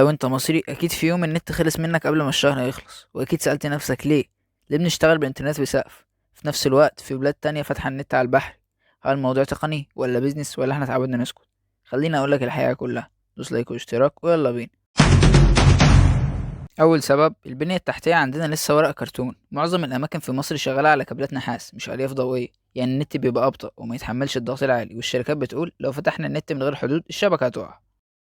لو انت مصري اكيد في يوم النت خلص منك قبل ما الشهر يخلص، واكيد سألت نفسك ليه؟ ليه بنشتغل بانترنت بسقف في نفس الوقت في بلاد تانية فاتحة النت على البحر؟ هل الموضوع تقني ولا business ولا احنا اتعودنا نسكت؟ خليني اقولك الحقيقة كلها. دوس like واشتراك ويلا بينا. اول سبب، البنية التحتية عندنا لسه ورق كرتون. معظم الاماكن في مصر شغالة على كابلات نحاس مش الياف ضوئية، يعني النت بيبقى ابطأ وما يتحملش الضغط العالي، والشركات بتقول لو فتحنا النت من غير حدود الشبكة هتقع.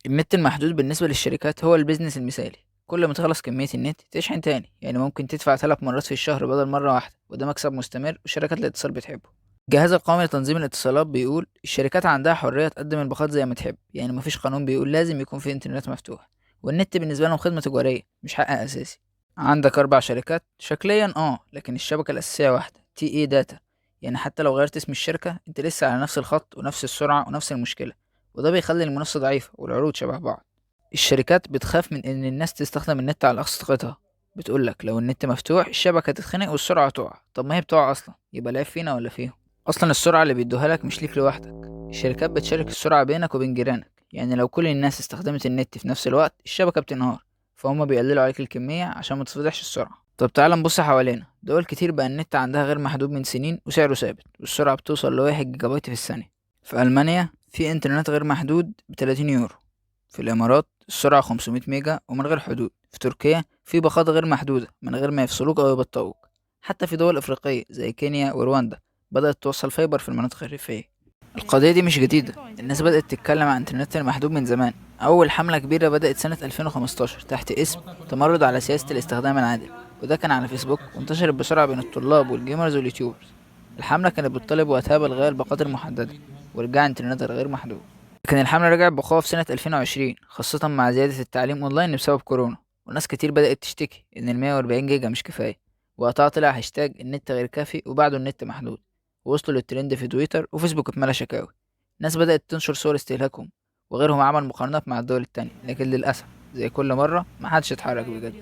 النت المحدود بالنسبة للشركات هو ال business المثالي، كل ما تخلص كمية النت تشحن تاني، يعني ممكن تدفع 3 مرات في الشهر بدل مرة واحدة، وده مكسب مستمر وشركات الاتصال بتحبه. الجهاز القومي لتنظيم الاتصالات بيقول الشركات عندها حرية تقدم الباقات زي ما تحب، يعني مفيش قانون بيقول لازم يكون في انترنت مفتوح، والنت بالنسبة لهم خدمة تجارية مش حق أساسي. عندك 4 شركات شكليا لكن الشبكة الأساسية واحدة، TE Data. يعني حتى لو غيرت اسم الشركة انت لسه على نفس الخط ونفس السرعة ونفس المشكلة، وده بيخلي المنافسة ضعيفة والعروض شبه بعض. الشركات بتخاف من ان الناس تستخدم النت على اقصى طاقتها، بتقولك لو النت مفتوح الشبكة تتخنق والسرعة تقع. طب ما هي بتقع اصلا، يبقى العيب فينا ولا فيهم؟ اصلا السرعة اللي بيدوها لك مش ليك لوحدك، الشركات بتشارك السرعة بينك وبين جيرانك، يعني لو كل الناس استخدمت النت في نفس الوقت الشبكة بتنهار، فهم بيقللوا عليك الكمية عشان ما تفضحش السرعة. طب تعال نبص حوالينا، دول كتير بقى النت عندها غير محدود من سنين وسعره ثابت، والسرعة بتوصل ل1 جيجا بايت في الثانية. في ألمانيا في انترنت غير محدود ب30 يورو، في الإمارات السرعة 500 ميجا ومن غير حدود، في تركيا في باقات غير محدودة من غير ما يفصلوك أو يبطئوك. حتى في دول أفريقية زي كينيا ورواندا بدأت توصل fiber في المناطق الريفية. القضية دي مش جديدة، الناس بدأت تتكلم عن الإنترنت المحدود من زمان. أول حملة كبيرة بدأت سنة 2015 تحت اسم تمرد على سياسة الاستخدام العادل، وده كان على فيسبوك، وانتشرت بسرعة بين الطلاب وال gamers وال YouTubers. الحملة كانت بتطالب وقتها بإلغاء الباقات المحددة ورجاع انترنت غير محدود. لكن الحملة رجعت بقوة في سنة 2020، خاصة مع زيادة التعليم أونلاين بسبب كورونا، وناس كتير بدأت تشتكي إن 140 جيجا مش كفاية. وقتها طلع هاشتاج النت غير كافي وبعده النت محدود، ووصلوا للترند في تويتر وفيسبوك اتملى شكاوي. ناس بدأت تنشر صور استهلاكهم وغيرهم عمل مقارنات مع الدول التانية، لكن للأسف زي كل مرة محدش اتحرك بجد.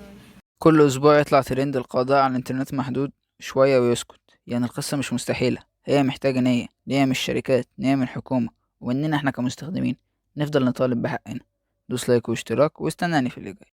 كل أسبوع يطلع ترند القضاء على الإنترنت محدود شوية ويسكت. يعني القصة مش مستحيلة، هي محتاجة نية، نية من الشركات، نية من الحكومة، وإننا احنا كمستخدمين نفضل نطالب بحقنا. دوس like واشتراك واستناني في اللي جاي.